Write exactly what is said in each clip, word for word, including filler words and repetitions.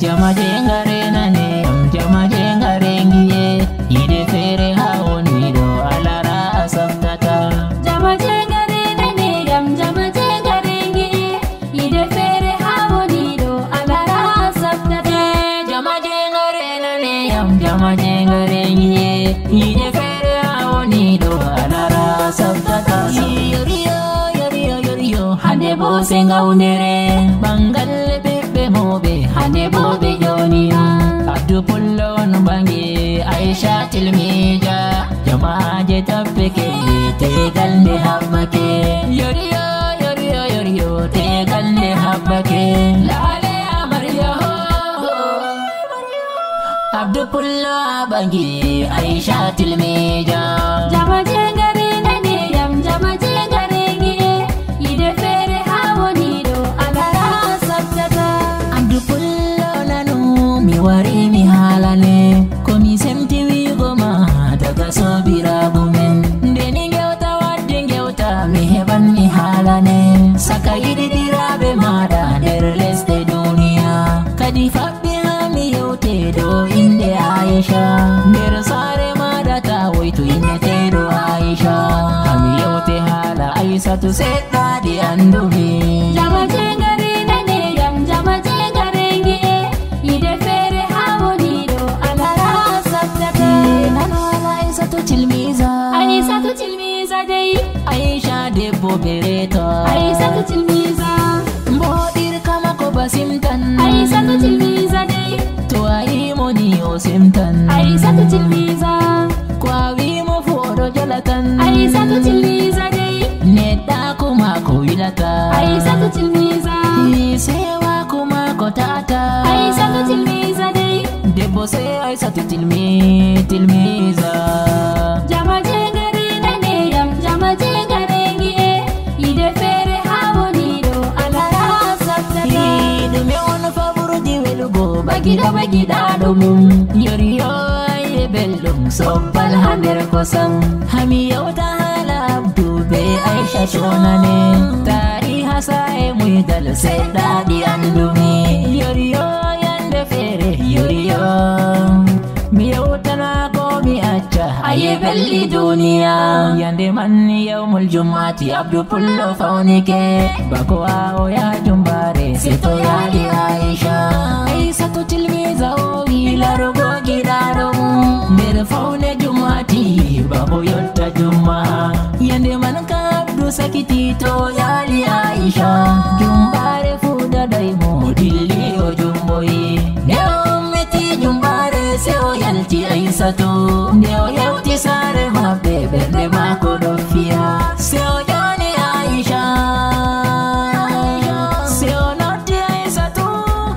Jama jengare nane yam, jama jengare ngi'e, yiide feere haa woni ɗo, a laara a saftata. Jama jengare nane yam, jama jengare ngi'e, yiide feere haa woni ɗo, a laara a saftata. Jama jengare nane yam, jama jengare ngi'e, yiide feere haa woni ɗo, a laara a saftata. Yoriyo, yoriyo, yoriyo, hande bo se ngawdere, ɓangal ɓiɓɓe mawɓe, hande bo ɓe ƴooni. Abdu Pullo on ɓaŋgi Aisha Tilmija, jama'aaje tappike, teegal nde haɓɓake. Yoriyo, yoriyo, yoriyo, teegal nde haɓɓake. Laale amarya ho, ho. Abdu Pullo a ɓaŋgi Aisha Tilmija. Jama jengare nane yam, jama jengare ngi'e, yiide feere haa woni ɗo, a laara a saftata. Abdu Pullo nanu, mi wari mi haalane, ko mi semti wi'ugo ma daga soobiraaɓe men. Nde ni ngewta waddi ngewta, mi heɓan mi haalane. Saka yiɗiɗiraaɓe maaɗa nder lesɗe duniya. Kadi faɓɓi haa mi yewte dow innde Aisha. Nder saare maaɗa ta woytu inneteeɗo Aisha. Haa mi yewte haala Aisatu seɗɗa ɗi anndumi. Jama jengare nane yam, jama jengare ngi'e, yiide feere haa woni ɗo, a laara a saftata. Nano haala Aisatu Tilmiza. Aisatu Tilmiza dey. Aisha debbo be reeta. Aisatu Tilmiza. Mboɗirka maako ba simtan. Aisatu Tilmiza dey. To a yi mo ni o semtan. Aisatu Tilmiza. Ko a wi mo fu o ɗo jala tan. Aisatu Tilmiza dey. Neɗɗaaku maako wilata. Aisatu Tilmiza. Ni sewaaku maako ta'ata. Aisatu Tilmiza dey. Debbo sey Aisatu Tilmi, Tilmiza. Jama jengare nane yam, jama jengare ngi'e, yiide feere haa woni ɗo, a laara a saftata. Ɗume on fa ɓurdi welugo, bagiɗo bagiɗaaɗo mum. Yoriyo aye belɗum, sobbal haa nder kosam. Haa mi yewta haala Abdu be Aisha to nane. Taariha sa'e muydal seɗɗa ɗi anndumi. Yoriyo yande feere, yoriyo. Mi yewtana ko mi acca, aye belɗi duniya. Yande man yawmul jum'ati, Abdu Pullo fawnike. Bako a o yaha jumbaare, se to yaali Aisha. Aisatu Tilmiza o wi larugo giɗaaɗo mum. Nder fawne jum'ati, bako yotta jumma. Yande man ka Abdu sakiti to yaali Aisha. Jumbaare fu daɗay mo, o dilli o jumboyi. Nde o ummiti jumbaare, se o yalti Aisatu. Nde o yawti saare maɓɓe, ɓernde maako ɗo fiya. Se o ƴoni Aisha. Se o noddi Aisatu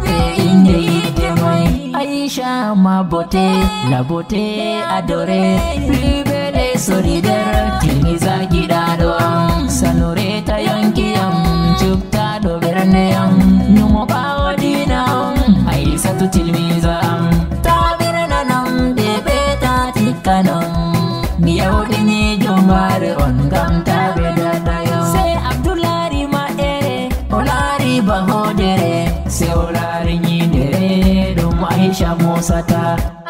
be innde yiide may. Aisha ma beauté, la beauté adorée, plus belle et solidaire. Tilmiza giɗaaɗo am, sanure ta yonki am, cuɓtaaɗo ɓernde am, numo ɓaawo diina am. Aisatu Tilmiza am, ta ɓernanam be ɓe ta tikkanam. Mi yawɗini jumbaare on ngam ta ɓe daɗa yam. Sey Abdullahi Ma'ere, o laari bahoodere, sey o laari nyiindere, ɗum Aisha moosata.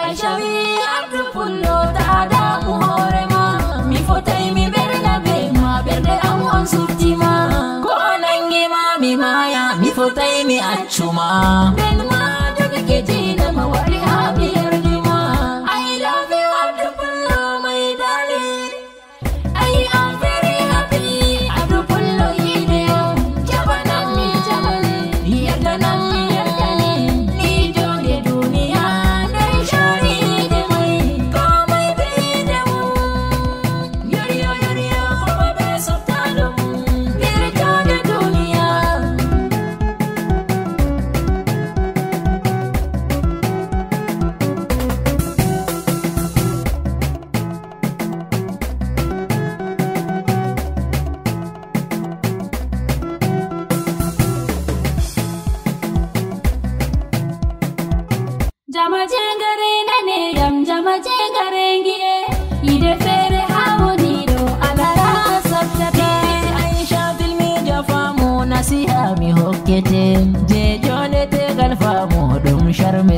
Aisha wi Abdu Pullo, ta damu hoore ma. Mi fotay mi ɓerna be ma, ɓernde am on sufti ma. Ko o nangi ma mi maaya, mi fotay mi accu ma. Nden ma jogake diina ma waɗi haa mi yerdi ma. I love you Abdu Pullo, my darling. I am very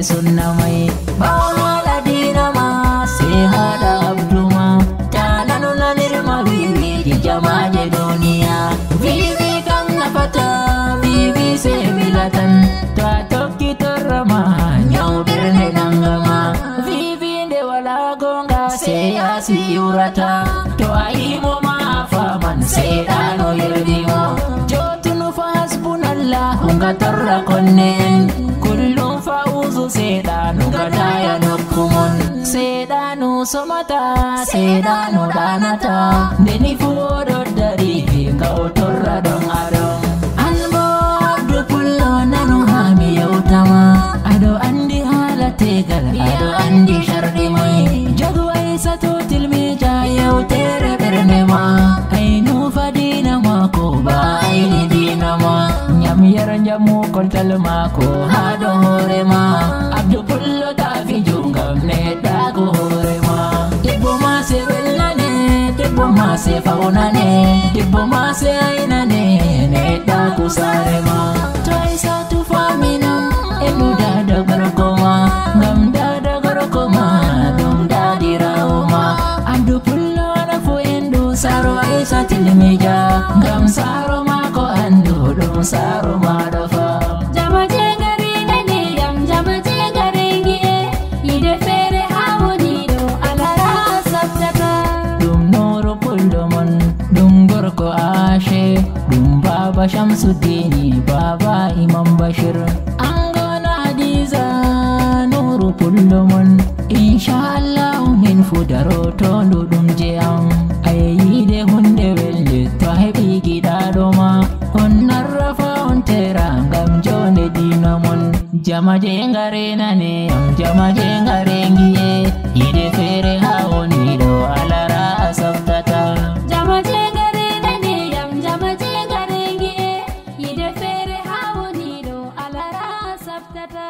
Sunna mai ba hala dina ma sai hada abduma ta nanu nanir ma wiwi ki jamaje duniya vivi kan na fata vivi sai bilatan ta tokki torrama nyau birne nangama vivi nde wala gonga sai yasi urata to aimo ma faman sai dano yerdimo jotunu fa hasbunallahu nga torra konnen kullum fa'uzu seeɗaanu gadaya nokku mon seeɗaanu somata seeɗaanu ɗaanata ndeni fu oɗo dari nga o torra ɗon aɗon an bo abdu pullo nanu haa mi yewtama aɗo andi haala tegal aɗo andi sharɗi moy jogu aysatu tilmija yewtere ɓernde ma aynu fa diina maako ba ayni diina ma nyam yar njamu koltal maako haa ɗo hoore ma abdu pullo taafiju ngam neɗɗaago hoore ma debbo ma se welnane debbo ma se fawnane debbo ma se aynane neɗɗaaku saare ma to aysatu faminam e ɗuɗa dogorko ma ngam dada gorko ma ɗum dadirawo ma andu pullo ana fo endu saro aysa tilmija ngam saro mako andu ɗum saro maɗo fa jama jengari nani yam jama jengari ngi'e ide fere ha woni ɗo alara sabtata ɗum noro pullo mon ɗum gorko ashe ɗum baba shamsuddini baba imam bashir ango na hadiza nuru pullo mon inshallahu min fu darotoɗo ɗum je am aye yiide hunde welde to a heɓi giɗaɗo ma on narrafa on tera ngam jonde dina mon jama je ngare nane am jama je ngare ngiye yiide feere ha woni ɗo alara a sabtata jama je ngare nane am jama je ngare ngiye yiide feere ha woni ɗo alara a sabtata